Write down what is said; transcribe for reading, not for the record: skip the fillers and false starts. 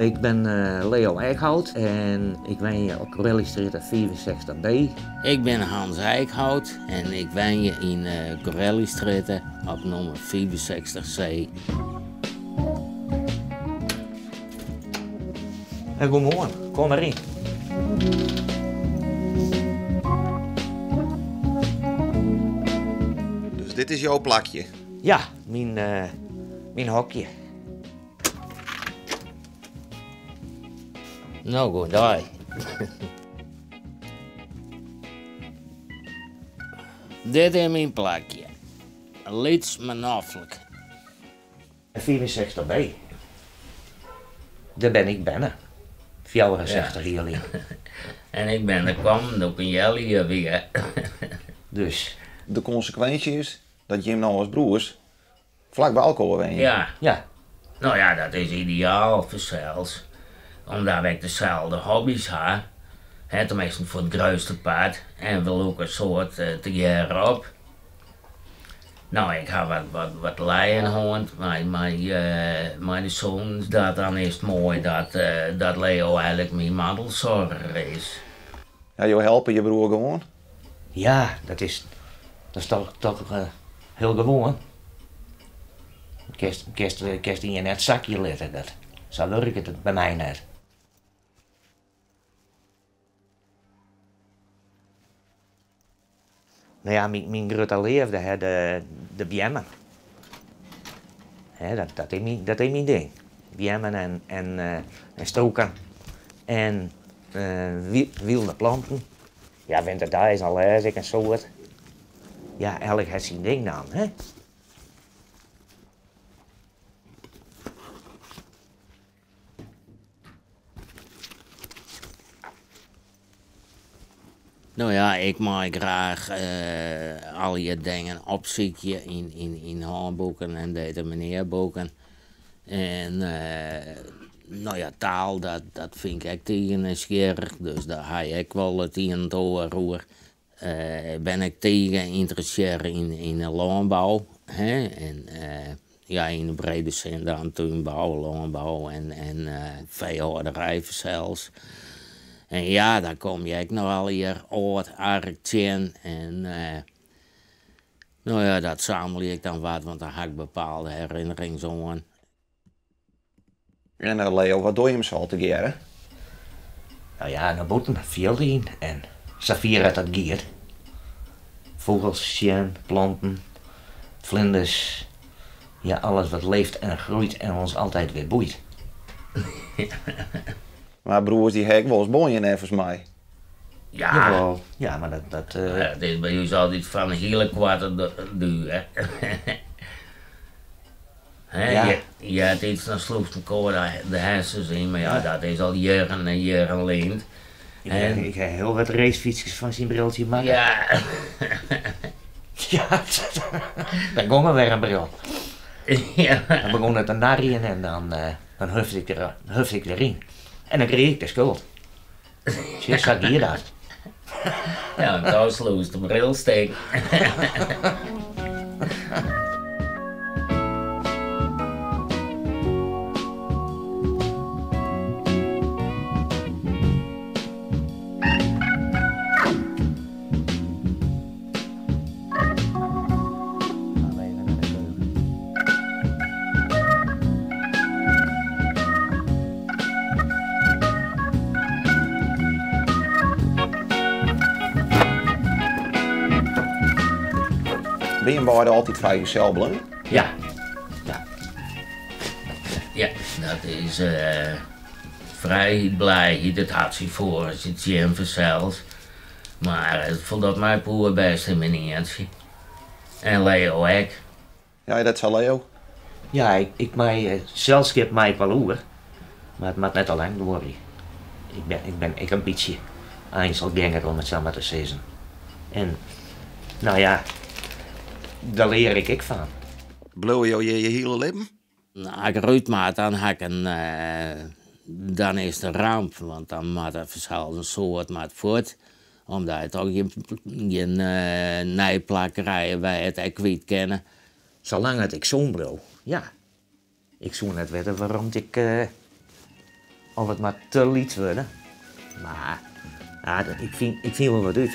Ik bin Leo Eikhout en ik wenje op Corellistrjitte 65B. Ik bin Hans Eikhout en ik wenje yn Corellistrjitte op nûmer 65C. Goeiemoarn, kom mar yn. Dus dit is jo plakje? Ja, myn hokje. No, goedei. Dit is myn plakje. Lyts mar noflik. 65 B. Dêr bin ik berne, 64 jier lyn. En ik bin der kommen doe't ik in healjier wie. Dus. De konsekwinsje is dat jim no as broers flak by elkoar wenje. Ja. Ja. No ja, dat is ideaal fansels. Omdat we ek deselde hobby's ha. Hè, teminsten foar it grutste part. En we lûke in soad tegearre op. No, ik ha wat, wat, wat lijen hân mei, mei, mei de sûnens. Dat dan is it moai dat, dat Leo eigenlik myn mantelsoarger is. Ja, jo helpe je broer gewoan? Ja, dat is, dat is toch, toch hiel gewoan. Kinst, kinst, kinst ien net sakje litte, dat, sa wurket it by my net. No ja, myn grutte leafde, hè, de beammen. Hè, dat is myn, dat is myn ding. Beammen en strûken en wylde planten. Ja, winterdeis dan lês ik in soad. Ja, elk hat syn ding dan, hè. No ja, ik mei graach allegear dingen opsykje yn hânboeken en determinearboeken. En no ja, taal, dat fyn ik ek tige nijsgjirrich, dus dêr ha ik wol it ien en it oar oer. Ben ik tige ynteressearre yn de lânbou, hè, en ja, yn de brede sin dan túnbou, lânbou en feehâlderij fansels. En ja, dan komme je ek noch allegear âld ark tsjin en no ja, dat sammelje ik dan wat, want dêr ha ik bepaalde herinnerings oan. En Leo, wat dogge jim sa al tegearre? No ja, nei bûten, it fjild yn en safier as dat giet. Fûgels sjen, planten, flinders, ja alles wat leeft en groeit en ons altijd weer boeit. Mar broers dy ha ek wolris bonje neffens my. Ja. Jawol, ja, mar dat, dat. It is by ús altyd fan hiele koarte duer. Ja. Eartiids dan sloechst elkoar de harsens yn, mar ja, dat is al jierren en jierren lyn. Ik ha hiel wat racefytskes fan syn briltsje makke. Ja. Ja, dan gong er wer in bril. Ja. Dan begûn it te narjen en dan, dan hufte ik der, hufte ik deryn. En dan krige ik de skuld. Sjoch, sa gie dat. Ja, en dan sloechst de bril stik. Binne jim beide altyd frijgezel bleaun? Ja. Ja. Ja, dat is frijheid, blijheid. It hat syn foar en syn tsjin fansels. Mar it foldocht my poerbêst yn myn ientsje. En Leo ek. Ja, dat sa Leo? Ja, ik mei selskip mei ik wol oer, mar it moat net te lang duorje. Ik bin, ik bin ek in bytsje einzelgänger om it sa mar te sizzen. En no ja, dêr lear ik ek fan. Bliuwe jo hjir je hiele libben? As ik derút moat, dan ha ik in, dan is it in ramp, want dan moat der fansels in soad moat fuort, omdat je toch gjin nij plak krije wêr't je it ek kwyt kinne. Salang as ik sûn bliuw, ja. Ik soe net witte wêrom't ik. Of it moat te lyts wurde. Mar ja, ik fyn, ik fyn wol wat út.